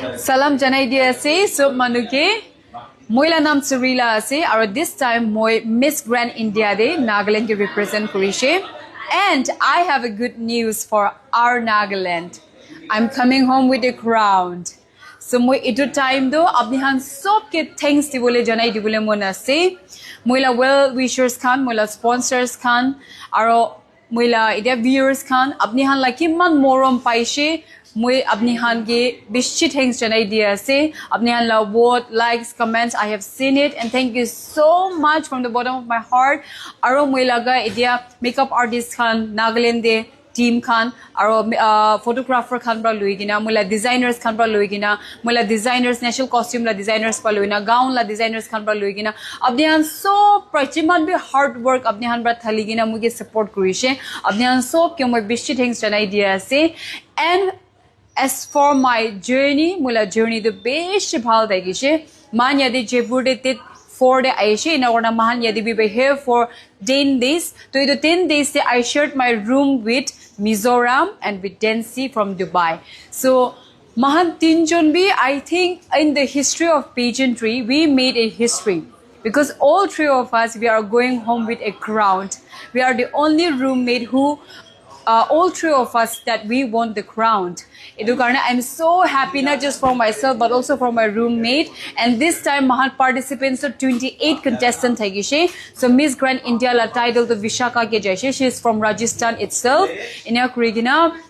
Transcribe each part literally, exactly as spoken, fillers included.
Salam janai di ase sob manu ke. Moi la naam Surila ase, aro this time moi Miss Grand India de Nagaland ke represent kurishe. And I have a good news for our Nagaland. I'm coming home with a crown. So moi etu time tu apni khan sob ke thanks dibole janai dibole mon ase. Moi la well wishers khan, moi la sponsors khan, aro moi la etia viewers khan, apni khan la kiman morom paishe, moi apni khan ke bishi thanks janai di ase. Apni khan la vote, likes, comments, I have seen it and thank you so much from the bottom of my heart. Aro moi laga etia makeup artist khan Nagaland de team khan, aro uh, photographer khan pra lui kina, moi la designers khan pra lui kina, moi la designers, national costume la designers pra lui na, gown la designers khan pra lui kina, apni khan sob pra jiman bi hard work apni khan pra thali kina moi ke support kurishe, apni khan sob ke moi bishi thanks janai di ase. And as for my journey, moi la journey tu bishi bhal thakishe. Moikhan yate Jaipur te date four te ahishe, ena kurna moikhan yate we were here for ten days. To etu ten days te I shared my room with Mizoram and with Densi from Dubai. So moikhan tinjon bi, I think in the history of pageantry, we made a history. Because all three of us, we are going home with a crown. We are the only roommate who, uh, all three of us, that we won the crown. Etu karne I'm so happy, not just for myself but also for my roommate. And this time moikhan participants to twenty-eight contestant thakishe. So Miss Grand India la title to Vishakha ke jaishe. She is from Rajasthan itself. Ena kuri kina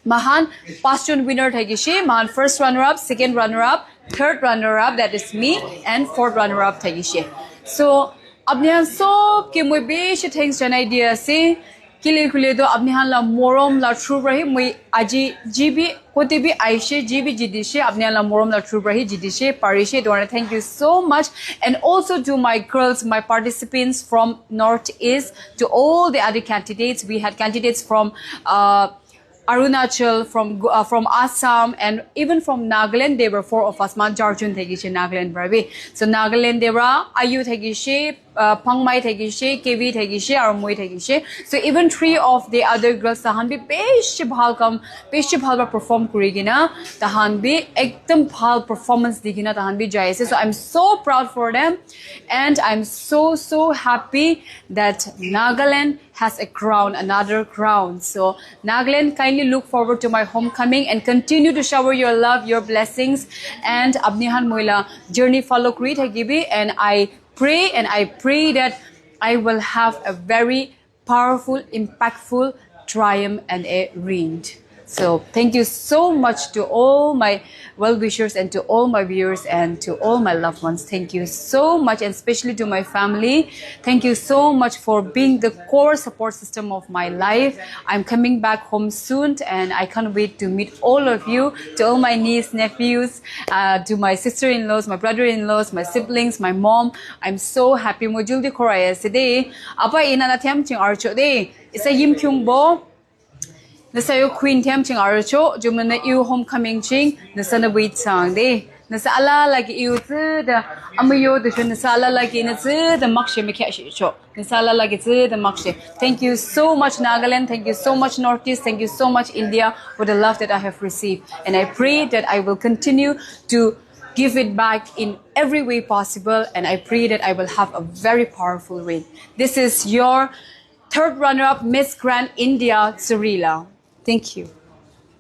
moikhan pasjon winner thakishe. Moikhan first runner up, second runner up, third runner up, that is me, and fourth runner up thakishe. So apni khan sob ke moi bishi thanks janai di ase. Kile kule to apni khan la morom la through pra hi moi aji ji bi kote bi aishe, ji bi jitishe, apni khan la morom la through pra hi jitishe, parishe. Dwara, thank you so much. And also to my girls, my participants from Northeast, to all the other candidates. We had candidates from uh, Arunachal, from Go- uh, from Assam, and even from Nagaland. There were four of us. Moikhan charjon thakishe Nagaland pra bi. So Nagaland te pra Ayu thakishe, uh, Pangmai thakishe, Kevi thakishe, aro moi thakishe. So even three of the other girls, tahan bi bishi bhal kam, bishi bhal pra perform kuri kina, tahan bi ekdam bhal performance di kina tahan bi jai ase. So I'm so proud for them, and I'm so so happy that Nagaland has a crown, another crown. So Nagaland, kindly look forward to my homecoming and continue to shower your love, your blessings, and apni khan moi la journey follow kuri thakibi. And I pray and I pray that I will have a very powerful, impactful triumph and a ring. So thank you so much to all my well wishers and to all my viewers and to all my loved ones. Thank you so much, and especially to my family. Thank you so much for being the core support system of my life. I'm coming back home soon, and I can't wait to meet all of you, to all my niece, nephews, uh, to my sister-in-laws, my brother-in-laws, my siblings, my mom. I'm so happy. Mo juldi khorai ase de. Apa ina na thiam ching archo de. Isa yim kyung bo. Nasa yo queen thiam ching archo. Jumana you homecoming ching. Nasa na wait sang de. Nasa ala lagi you tsu da. Amayo de nasa ala lagi na tsu da makshe me kya shi cho. Nasa ala lagi tsu da makshe. Thank you so much, Nagaland. Thank you so much, Northeast. Thank you so much, India, for the love that I have received. And I pray that I will continue to give it back in every way possible. And I pray that I will have a very powerful reign. This is your third runner-up, Miss Grand India, Surila. Thank you.